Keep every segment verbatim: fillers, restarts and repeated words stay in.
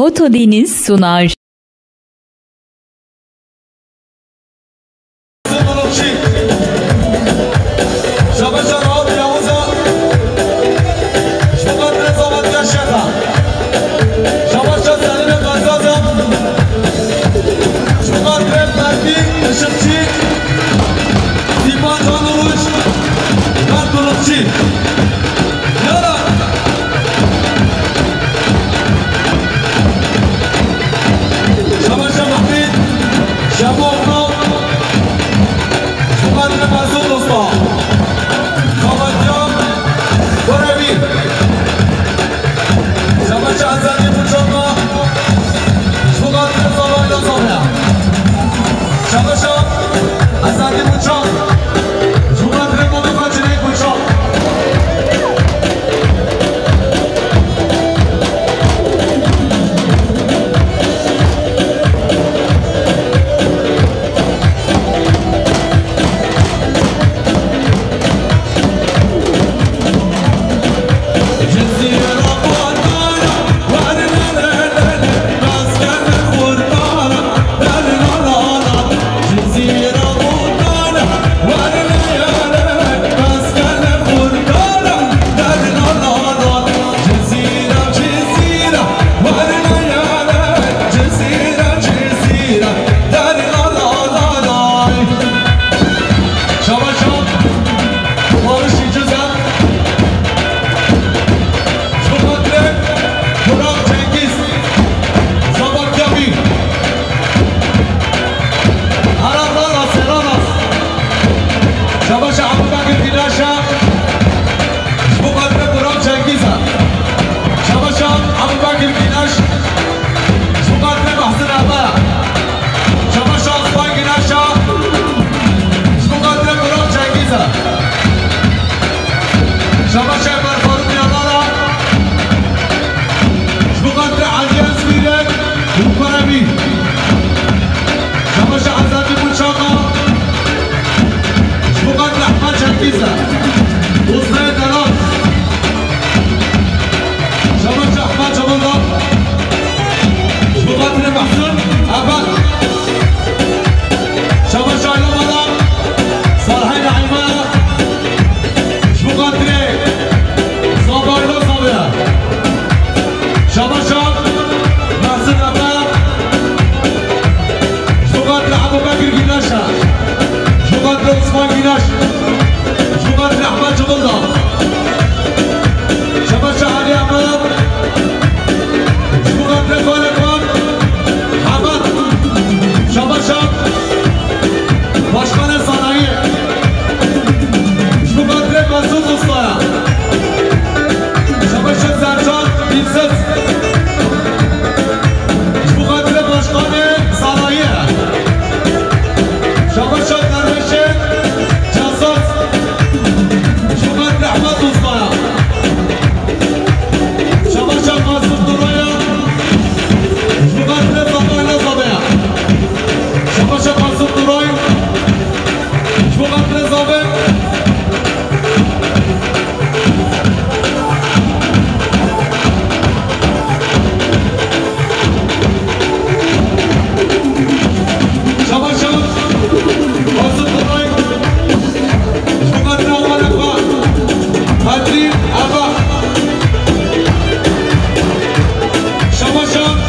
Hoto Deniz sunar. Şabaşa Rauf Yavuza, ji bo xatirê Zavat ya Şexa. Şabaşa Selîmê Qezaza, ji bo xatirê Ferdî Işıkçı, Stîpan Canlıwuş, Mert Dulukçu. Yara! Şabaşa Mehmet, Şaboğlu, Şubat Mesut Usta, Kabatya, Korevi, Şabaşa Azadi Buçama, Şubat Mesut Usta, Şabaşa Azadi Buçama. Ji bo xatirê Mustafa Çinê Gulşan. Şabaş, şabaş. Barış Yıldız'a. Ji bo xatirê Burak Cengiz, Zabak Yabî, Arap Lalas, Lalas. Şabaşa Abu Bakir Güneş'e, ji bo xatirê Burak Cengiz e. Şabaşa Abu Bakir Güneş, ji bo xatirê Mahsun Aba. Şabaşa Osman Güneş'e, ji bo xatirê Burak Cengiz e. Şabaşa Ömer Faruk Yalara, ji bo xatirê Aliye Özbîrek û Kurebi. Şabaşa Azadi Buçaka, ji bo xatirê Ehmed Cengiz e. Uznayê Delal. Şabaşa Ehmed Cemalda. Ji bo xatirê Mehsun Evel. Şabaşa Ayla Mala, Salihê Naîma. Ji bo xatirê Zaba Ayla Zabe. Şabaşa Mehsun Evel. Ji bo xatirê Ebu Bekir Güneş'e. Ji bo xatirê Osman Güneş. Ji bo xatirê Ehmed Cumulda. Şabaşa Alî Emin. Ji bo xatirê Kalekwan Hemed. Şabaşa Başkanê Sanayi. Ji bo xatirê Mesut Ustaya. Şabaşa Sercan Dilsiz. Ji bo xatirê Başkanê Sanayi. Şabaşa Dervişê Cesas. Ji bo xatirê Ehmed Ustaya. Şabaşa Qasım Duray'a. Ji bo xatirê Zabayla Zabaya. Şabaşa Qasım Duray. Ji bo xatirê Zabê. Şabaş, şabaş. Qasım Duray. Ji bo xatirê Awan Eba. Bedrîn Eba. Şabaş, şabaş.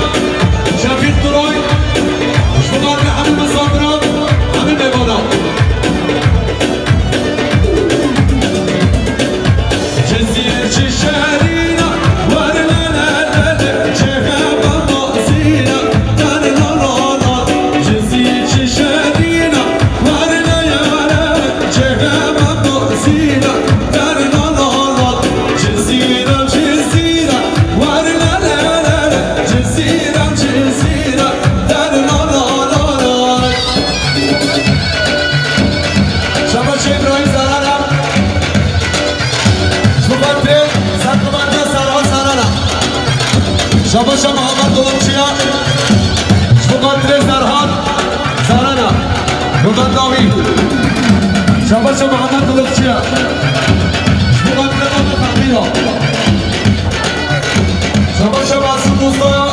Şefîq Duray. Ji bo xatirê hemî misafiran, hemî mêvanan. Şabaş Îbrahîm Zarana. Ji bo xatirê serqebandiya Serhat Zarana. Şabaşa Mihemed Dolokçiya. Ji bo xatirê Serhat Zarana. Mihemed Dawî. Şabaşa Mihemed Dolokçiya. Ji bo xatirê Mihemed Fehmî ya. Şabaşa Masum Ustaya.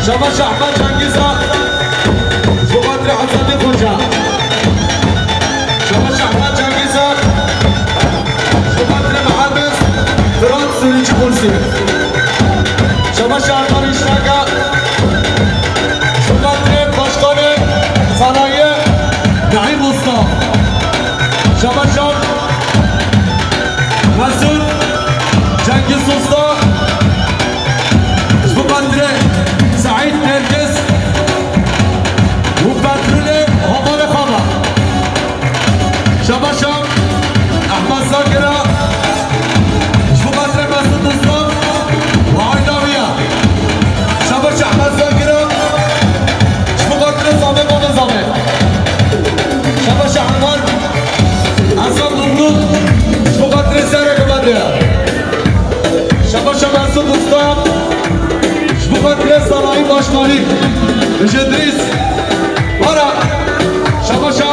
Şabaş Ehmed Cengîza, ji bo xatirê Hezretî Xoca. Şabaş Ehmed Cengîza, ji bo xatirê Mihemed Firat Sirîcî Qursî. Şabaş Erkan Îşraka, ji bo xatirê Başkanê Sanayiye Neîm Usta. Şabaş Mesûd Cengiz Usta, ji bo xatirê Seîd Nergiz û Bedrûnê Havarê Xava. Şabaşa Ehmed Zakira, ji bo xatirê Mesûd Usta û aîla wî ya. Şabaşa Ehmed Zakira, ji bo xatirê Zame Baba Zame. Şabaşa Ehmed Hasan Dumlu, ji bo xatirê sereke me de. Şabaşa Mesûd Usta, ji bo xatirê Sanayî Başkanî, Hicê Dirîs, Bara, şabaşa.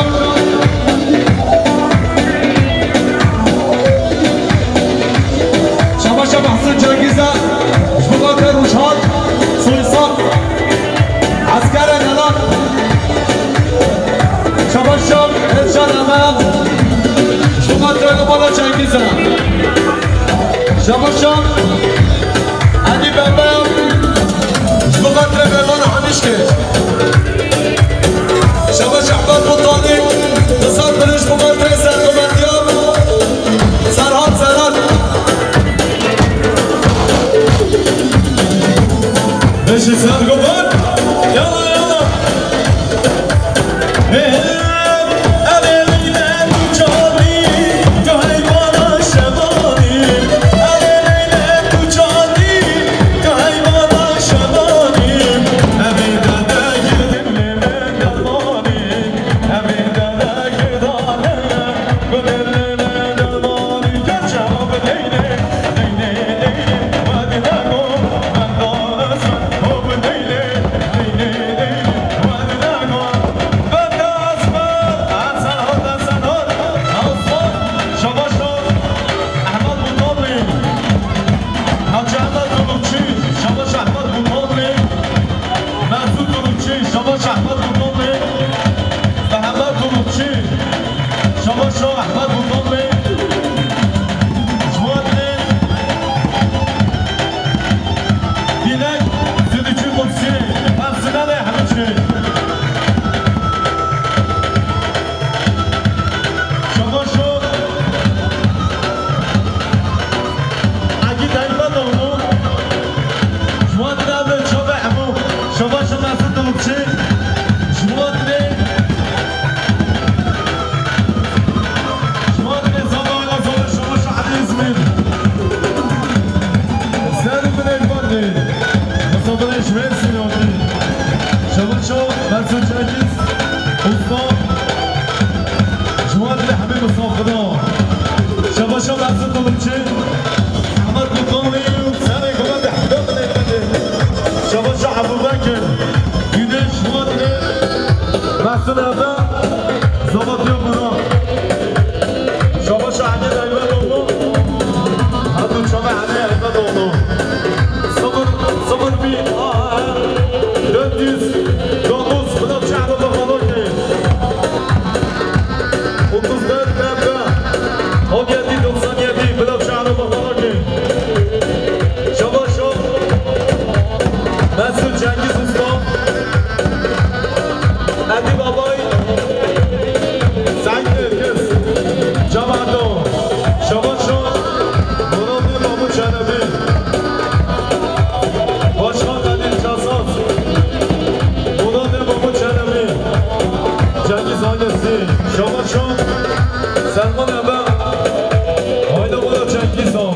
Şabaşa Mehsûn Cengîza, ji bo xatirê Rûjhat, Soysal, Eskere Nelan. Şabaşa Ercan Emel, ji bo xatirê Bala Cengîza. Şabaşa Edî Bebe, ji bo xatirê Bebana Hanişkê. Şabaş Ehmed Mutanî, Xizar Biliş, ji bo xatirê Sergomendiya Serhat Serhat. Beşi Sergomen, yala yala. Şabaş Ehmed Mutanlî, Şabaş Ehmed Mutanlî, ji bo xatirê Dînek Sidîçî Qudsî, personelê hemî çi. Şabaş o. Egîd Eymedoğlu, ji bo xatirê çavê hemû, Şabaş Mesûd Dilipçî, ji bo xatirê, ji bo xatirê Zava Ala Zava Şabaş Elî Îzmîr. Ser û binê van dê, misafirê ji Mêrsînê hatî. Şabaş Mesûd Cengiz, usta, ji bo xatirê hemî misafiran. Şabaş Mesûd Dilipçî. Ehmed Mutanlî, serê xwe de hevde binê xwe de. Şabaşa Ebûbekir, Güneş Muhatli, Mesut Erdem, Zavatya Burak. Şabaşa Egîd Eymedoğlu, Ebû Çavê Elî Eymedoğlu. Sıfır, sıfır bir A R dört yüz dokuz, Fırat Çağrı Bakalorki. Otuz dört B B, on yedi doksan yedi, Bilal Çağrı Bakalaki. Şabaş o. Mesut Cengiz Usta. Edip Abay. Sait Erkes. Cem Erdoğan. Şabaş o. Murat Mahmut Çelebi. Başkan Kadir Çasaz. Murat Mahmut Çelebi. Cengiz ailesi, Şabaşo, Selman Ebe, Haydar Cengiz Han.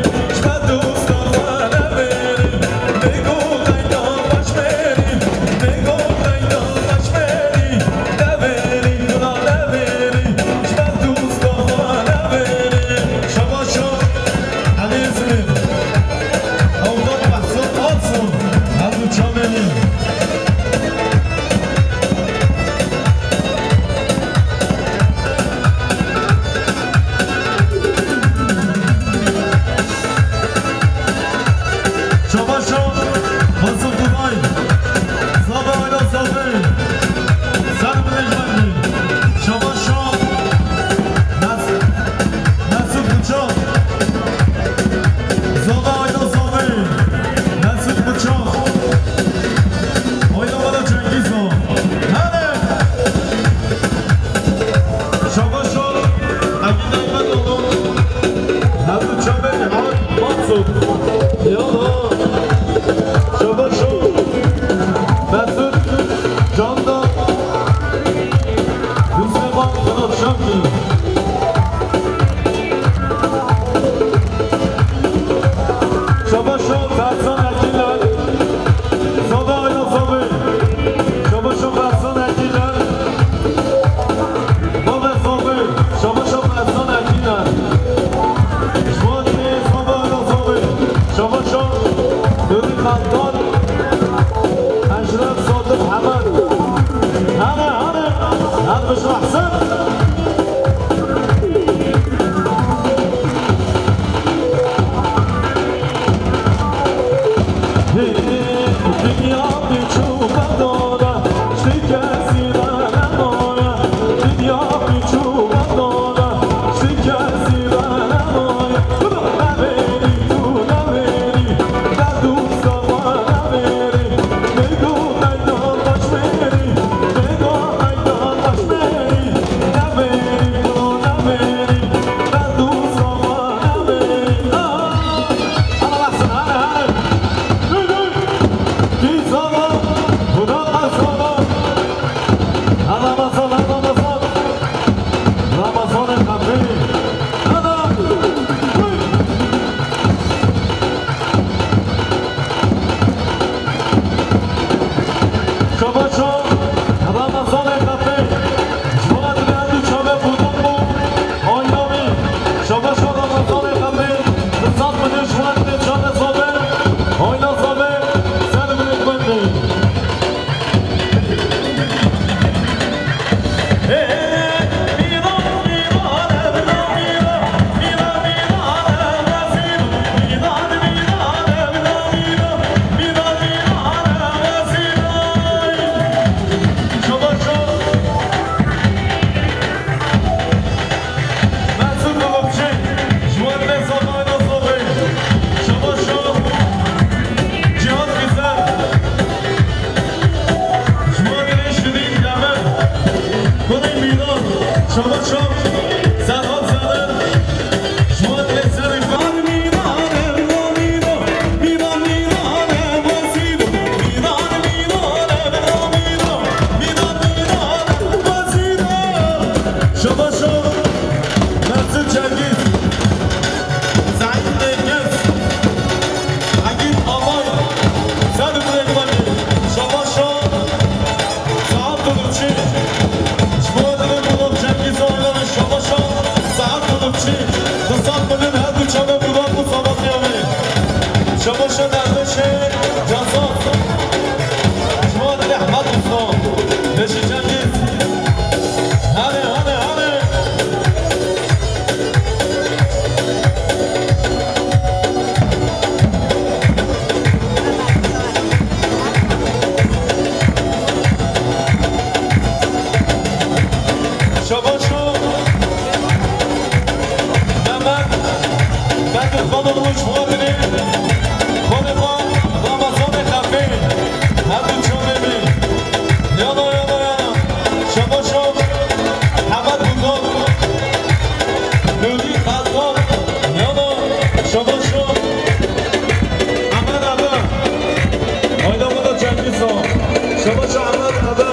Şabaşo, Mesut Kutay, Zaba Ayla Zafê, Serbi Necmetli, Şabaşo, Mes-, Mesut Bıçak, Zaba Ayla Zafê, Mesut Bıçak, Ayla Bala Cengiz o. Hadi! Şabaşo, Egîd Eymenoglu, Hevdu Çemê Nihat Mansur. Yala. Şabaşo, Mesut Candan, Hüsnüvan Fırat Şamkî. Şabaşo, Fersan Erkinler. Zaba Ayla Zafê. Şabaşo Fersan Erkinler. Baba Zafê. Şabaşo Fersan Erkinler. Şuatê Zaba Ayla Zafê. Şabaşo Nuri Kantar. Eşref Sadık Hemen. Hadi, hadi. Hadi, Bişra Hesen. Şabaşo, Ramazanê Xefê, ji bo dibe du çavê Xwedê bû, ayna wî. Şabaşo Ramazanê Xefê, di sed milyon ji bo dibe çavê Zafê, ayna Zafê, ser binê gundê. Mesut Bulutçu, Juan Mesa, Mayna Zorê, Şabaşo, Cihat Güzel, Juan Reşidî Demir, Gulê Mîran, Şabaşo, Serhat Zade, Juan Eser Şabaşo, Mesut Cengiz, Saîd Cengiz, Egîd Alay, Selim Rekmani, Şabaşo, Saad Durçi, Şmurat Rekmani, Cengiz Aylan. Xwedê xwe, Ramazanê Xefê, her du çavê min. Yana, yana, yana. Şabaşo, Hemed Budak, Nûrî Xezal, yana, şabaşo, Hemed Ebe. Hayda bana Cengiz Han. Şabaşo Hemed Ebe.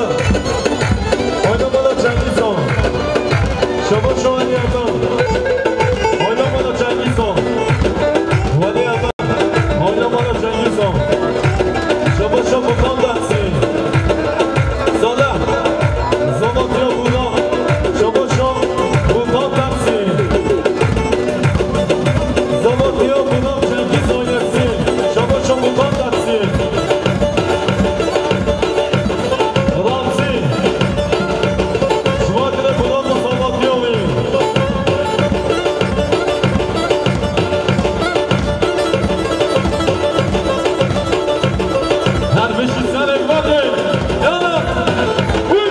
Hayda bana Cengiz Han. Şabaşo Ali Ebe. Hayda bana Cengiz Han. Wali Ebe. Hayda bana Cengiz Han. Şabaşo Bukan Dersi. Salih. Zamantiya Bukan. Şabaşo Bukan Dersi. Zamantiya Bukan Cengiz ailesi. Şabaşo Bukan Dersi. Ramzî. Ji we re Bukan Zamantiya wî. Her bijî serê Xwedê. Yana. Wî.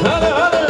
Hele, hele.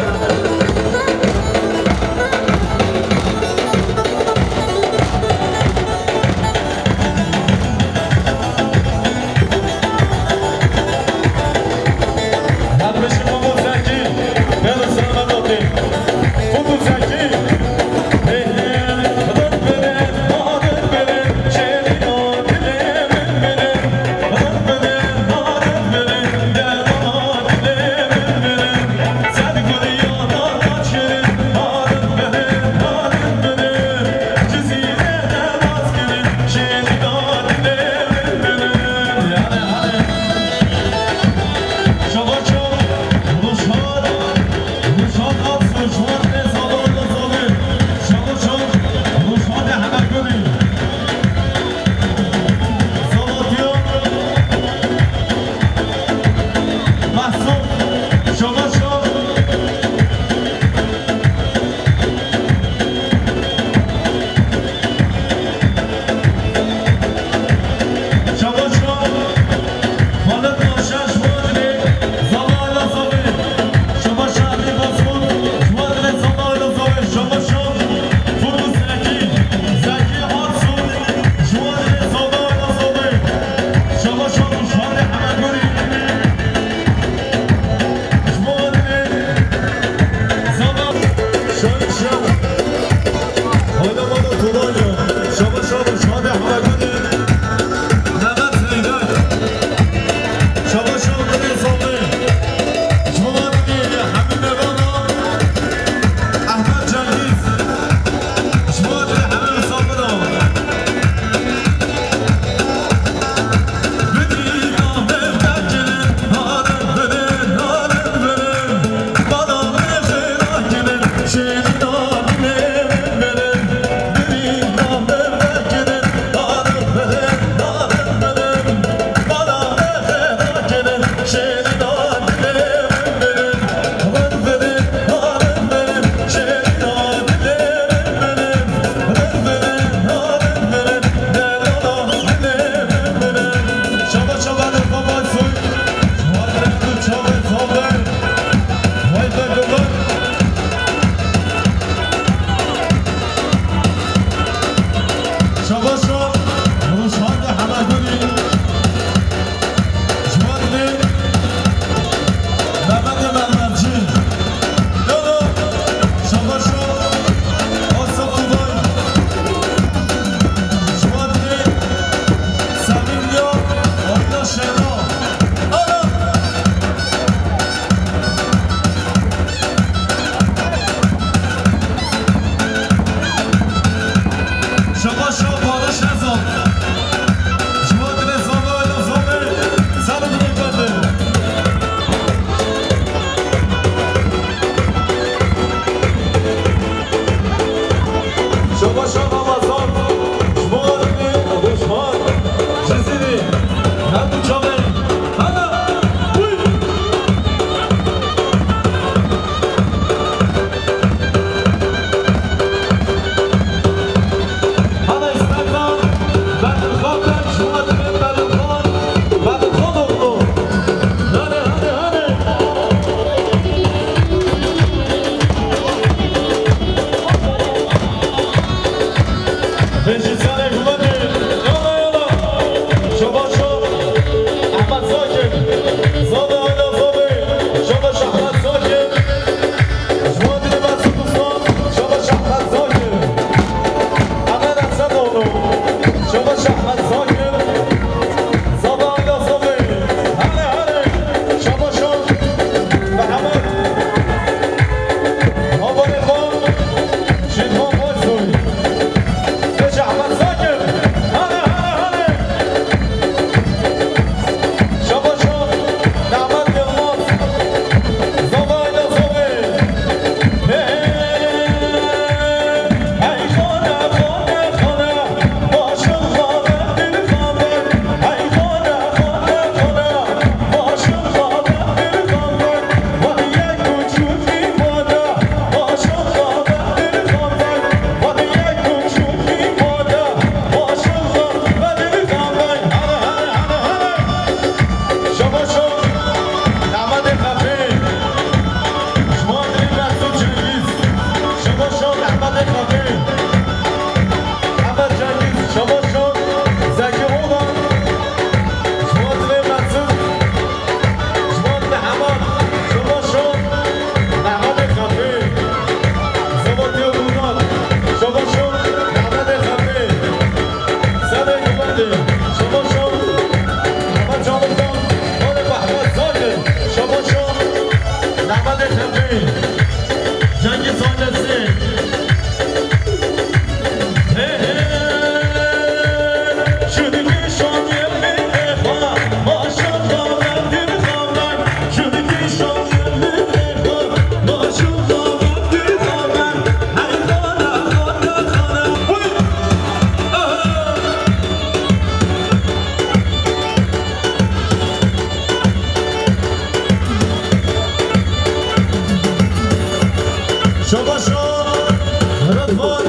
Rıdvan.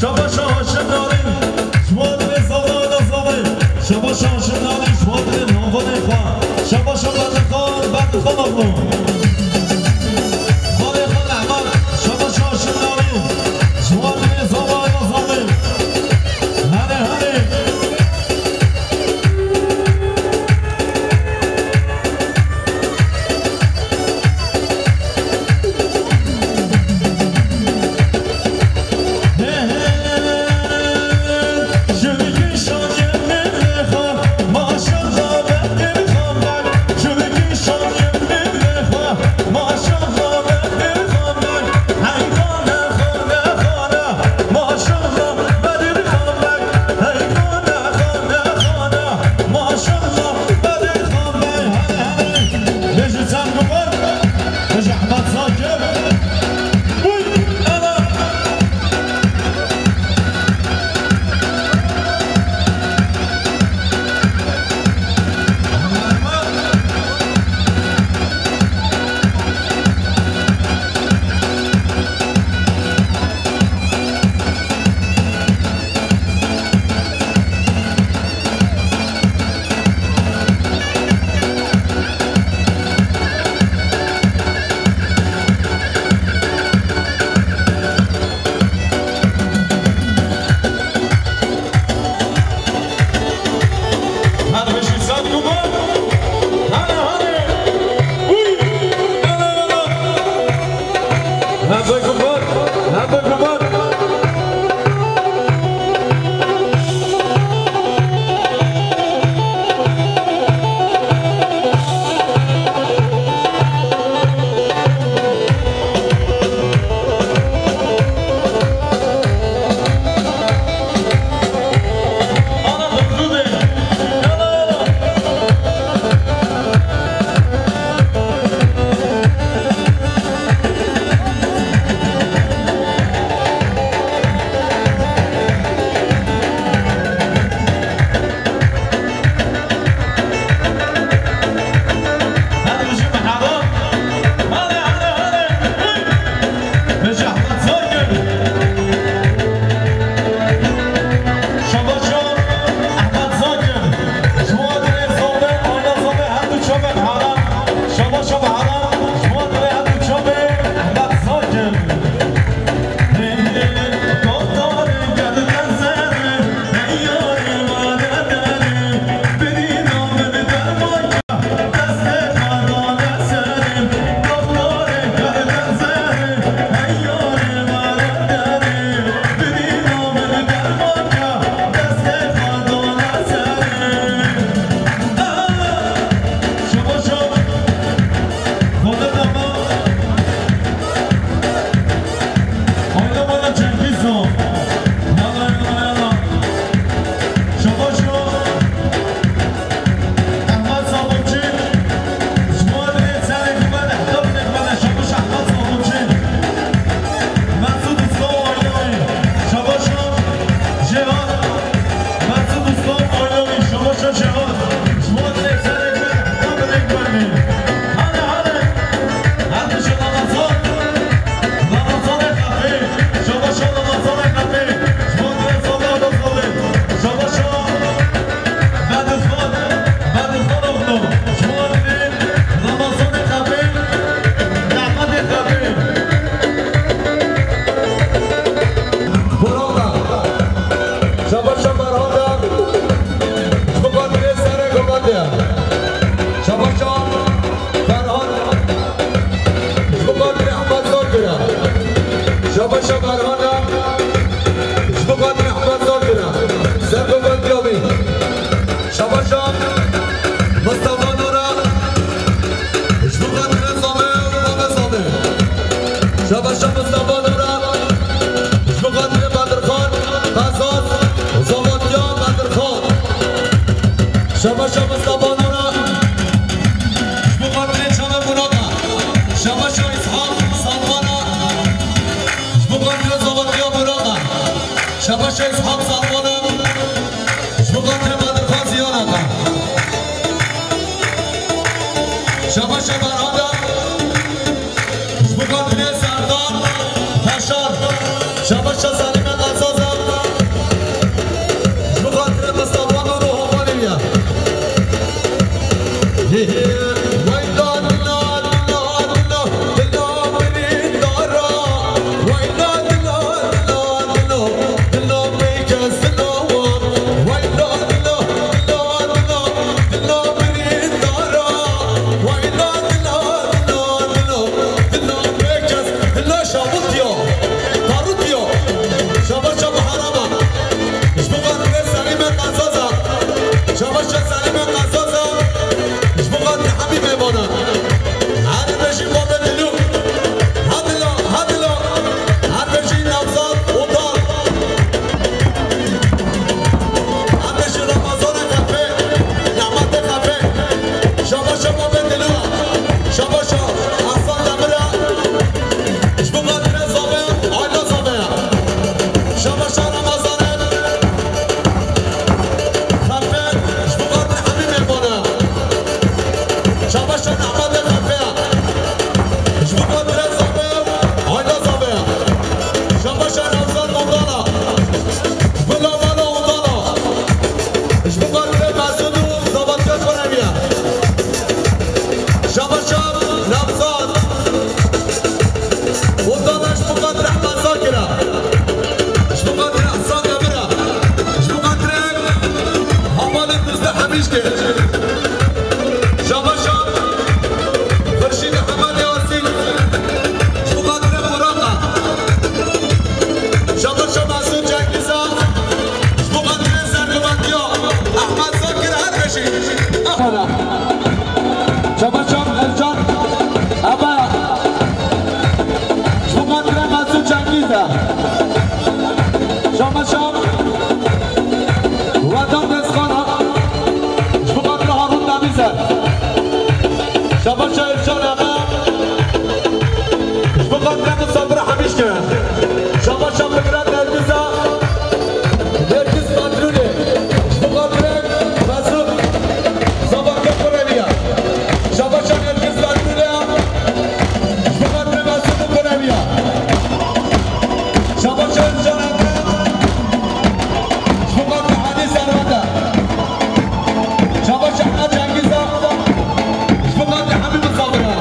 Şabaşa Haşim Nalî, ji bo dilê Zala Elazığê. Şabaşa Haşim Nalî, ji bo dilê navonê xwe. Şabaşa Bedirxan, Bedirxan oğlu. Xalê xwe Ehmed, Şabaşa Haşim Nalî, ji bo dilê Zala Elazığê. Hadi, hadi. Bêjî çend guman, Hacî Ehmed Zakir. Uy, ana. Şabaşa Ferhana, ji bo xatirê serê Gobatê. Şabaşa Ferhan, ji bo xatirê Ehmed Zakir e. Şabaşa Ferhana, ji bo xatirê Ehmed Zakir e. Ser Gobatê abî. Şabaşa Mustafa Nura, ji bo xatirê Zame û Baba Zame. Şabaşa Mustafa Nura, ji bo xatirê Bedirxan, Qezaz, Zavatiya Bedirxan. Şabaşa Mustafa Nura, ji bo xatirê Çavê Murada. Şabaşa Îshaq Salmana, ji bo xatirê Zavatiya Murada. Şabaşa Îshaq Salmana. Ji bo xatirê Bedirxan Ziyana da. Şabaşa Ferhana. Ji bo xatirê Serdar Paşar. Şabaşa Selîmê Qezaza. Ji bo xatirê Mistefa Nûr û Homanê ya. Hey, hey, wayla dila, dila, dila, dila birîndara. Wayla dila, dila, dila, dila bêkes dila wan. Wayla dila, dila, dila, dila birîndara. Wayla dila, dila, dila, dila bêkes dila şavitiya. Tarutiya. Şabaşa Miheraba. Ji bo xatirê Selîmê Qezaza. Şabaşa Selîmê Qezaza. Ji bo xatirê hemî mêvanan. Her bêjî babê Dilû. Hadila, hadila. Her bêjî Nevzat Otal. Her bêjî Ramazanê Xefê. Nehmetê Xefê. Şabaşa babê Dilû. Şabaşa Ehsan Demir e. Ji bo xatirê Zavê, aîla Zavê ye. Şabaşa Ramazanê Xefê, ji bo xatirê hemî mêvanan. Şabaşa Nehmetê Xefê ye. Ji bo xatirê Zavê, aîla Zavê ye. Şabaşa Nevzat Ondala. Bila Mala Ondala. Ji bo xatirê Mesûd û Zavatke Kureviya. Şabaşa Nevzat. Ondala ji bo xatirê Ehmed Zakir e. Ji bo xatirê Ehsan Demir e. Ji bo xatirê Havalê Duzde Hemîşkê. Şabaşa Xurşîdê Hemedê Asî. Ji bo xatirê Buraqa. Şabaşa Mesûd Cengîza. Ji bo xatirê serhilwandiya Ehmed Zakir her bêjî. Şabaşa Ercan Aba. Ji bo xatirê Mesûd Cengîza. Şabaşa Wedan Dezxana. Ji bo xatirê Harûn Demîzer. Şabaşa Ercan Aba. Ji bo xatirê Misafir Hemîşke. Şabaşa Fikret Nergîza. Nergîz Bedrûnê. Ji bo xatirê Mesûd Zavatke Kureviya. Şabaşa Nergîz Bedrûnê. Ji bo xatirê Mesûd Kureviya. Şabaşa Ercan Aba. Ji bo xatirê Elî Serwet e. Şabaşa Ehmed Cengîz e. Ji bo xatirê hemî misafiran.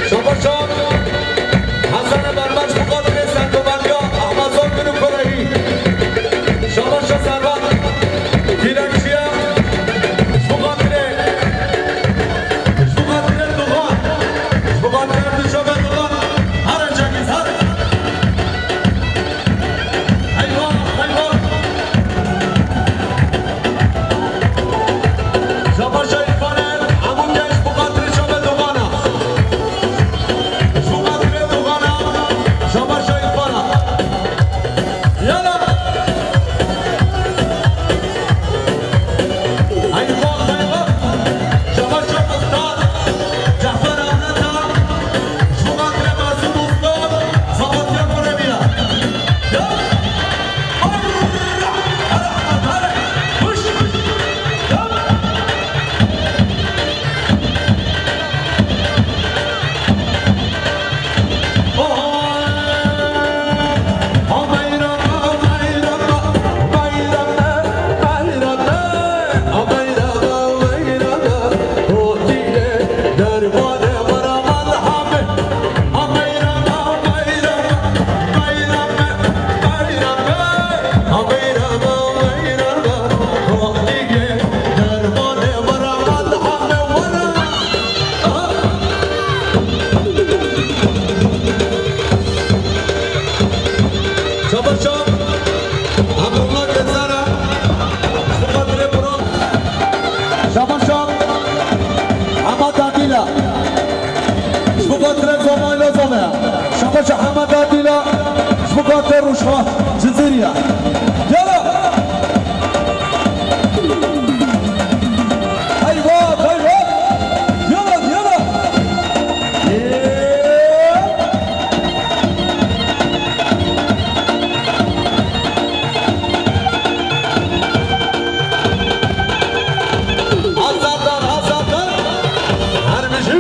Şabaşa Hezara berbaş bi xatirê sergovendiya Ehmedzakur û Kurehî. Şabaşa Servan, kîrekçiye, ji bo xatirê, ji bo xatirê Duxan, ji bo xatirê Erdîşa ve Duxan, here Cengiz, here. Eyvah, eyvah. Şabaşa Îrfane, hemû genç bi xatirê çavê Duxana. Ji bo xatirê Duxana, şabaşa Îrfana. Yala. Eyvah, eyvah. Şabaşa Muxtar, Cafer Ahmeta. Ji bo xatirê Masum Usta, Sabatya Kuremiya. Ya. Şabaşa Emrullah Gezara, ji bo xatirê Burak. Şabaşa Hema Dadîla, ji bo xatirê Zonayla Zonaya. Şabaşa Hema Dadîla, ji bo xatirê Rûşa Cizîriya. Yala! Eyvah, eyvah! Yala, yala! Azadar, azadar, her bijî.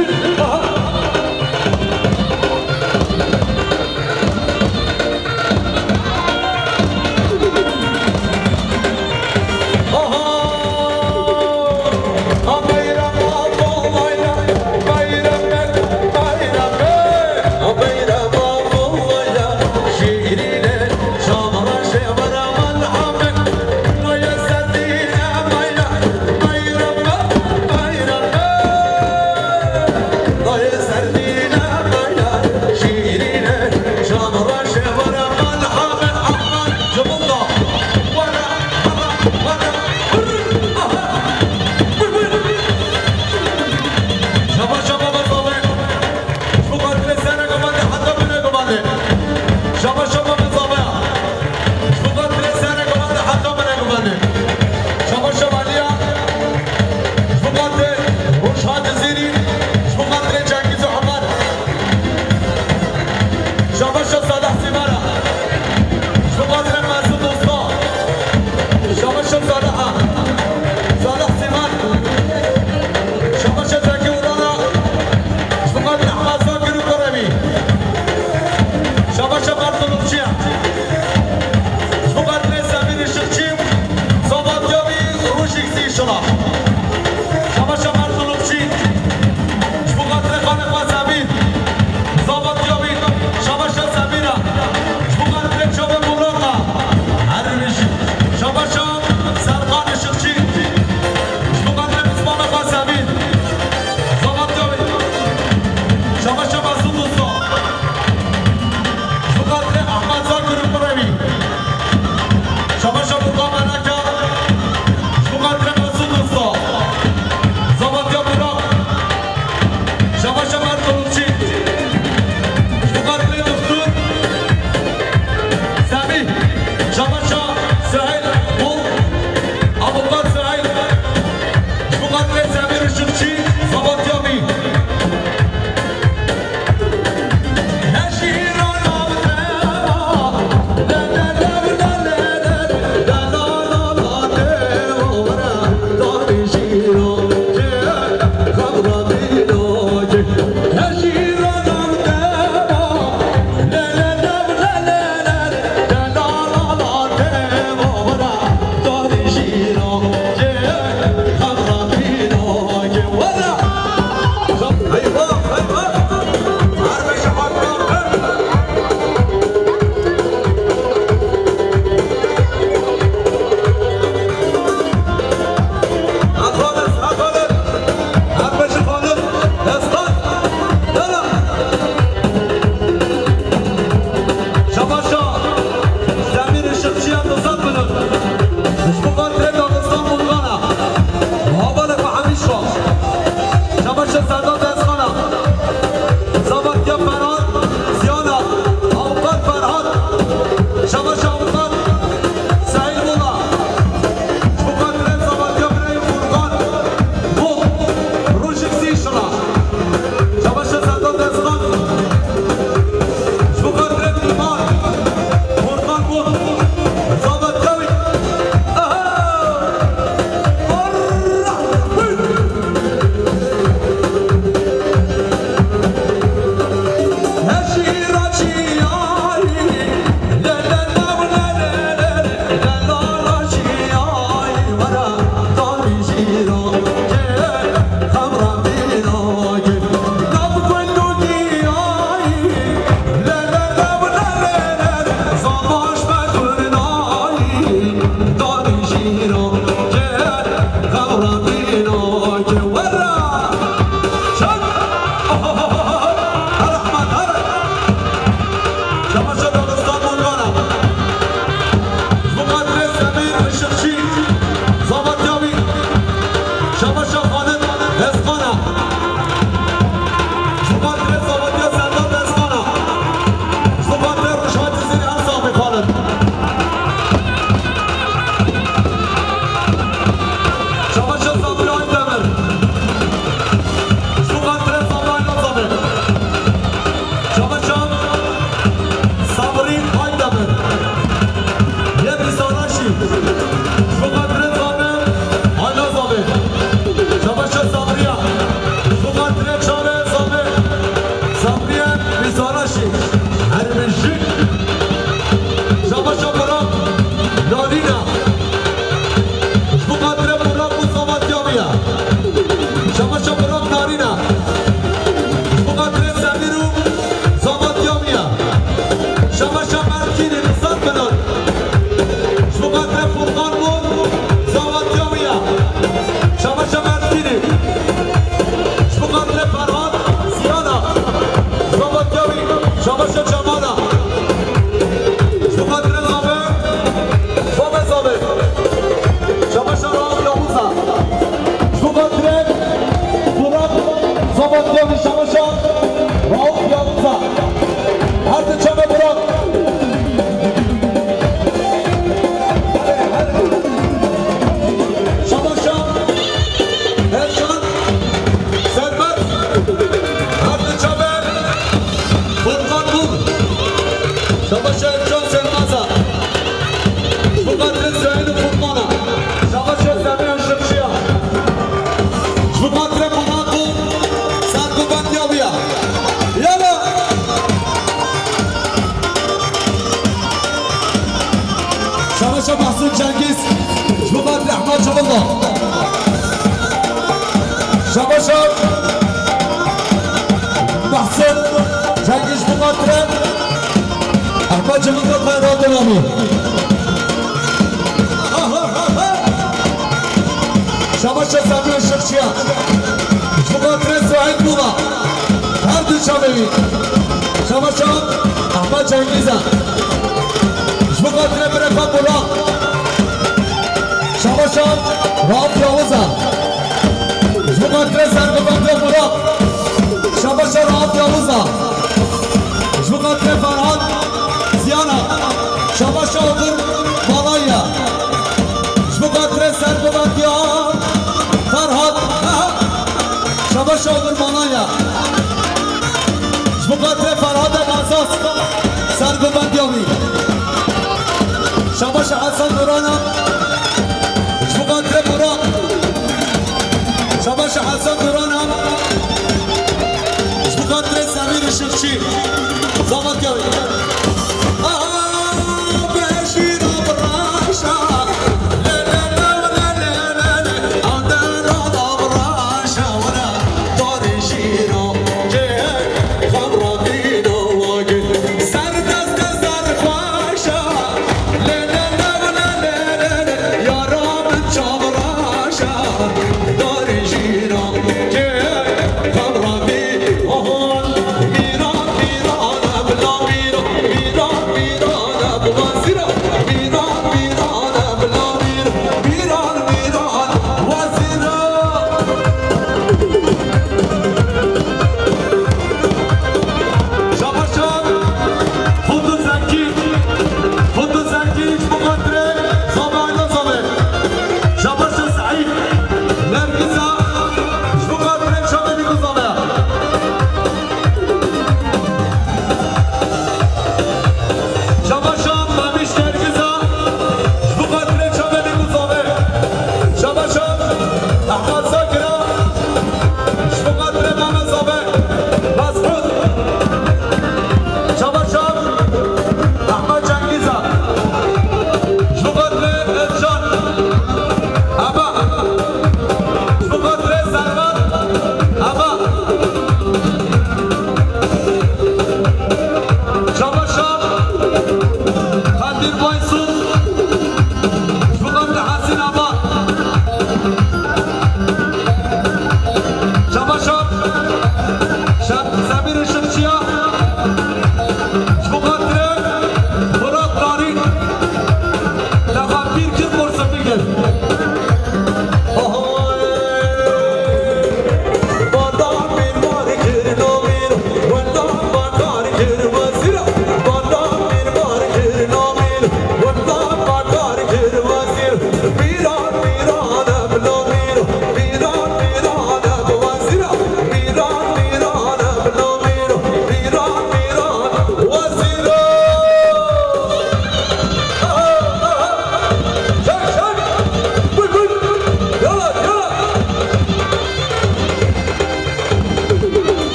Şabaş Mehsûn Cengîz, ji bo xatirê Ehmed Civil da. Şabaş Mehsûn Cengîz, ji bo xatirê Ehmed Civil da, xwe radin amî. Şabaş Semîr Şirşiya, ji bo xatirê Suheyl Bûla, her du çavê wî. Şabaş Ehmed Cengîz e. Ji bo xatirê birê xwe Burak. Şabaş Rauf Yavuz e. Ji bo xatirê serhildanê Burak. Şabaş Rauf Yavuz e. Ji bo xatirê Ferhat Ziyan e. Şabaş Ogur Malaya. Ji bo xatirê serhildanê Ferhat. Şabaş Ogur Malaya. Ji bo xatirê Ferhat Esas, serhildanê wî. Şabaş Hesen Duran e. Ji bo xatirê Burak. Şabaş Hesen Duran e. Ji bo xatirê Semîr Şirşî, zava wî.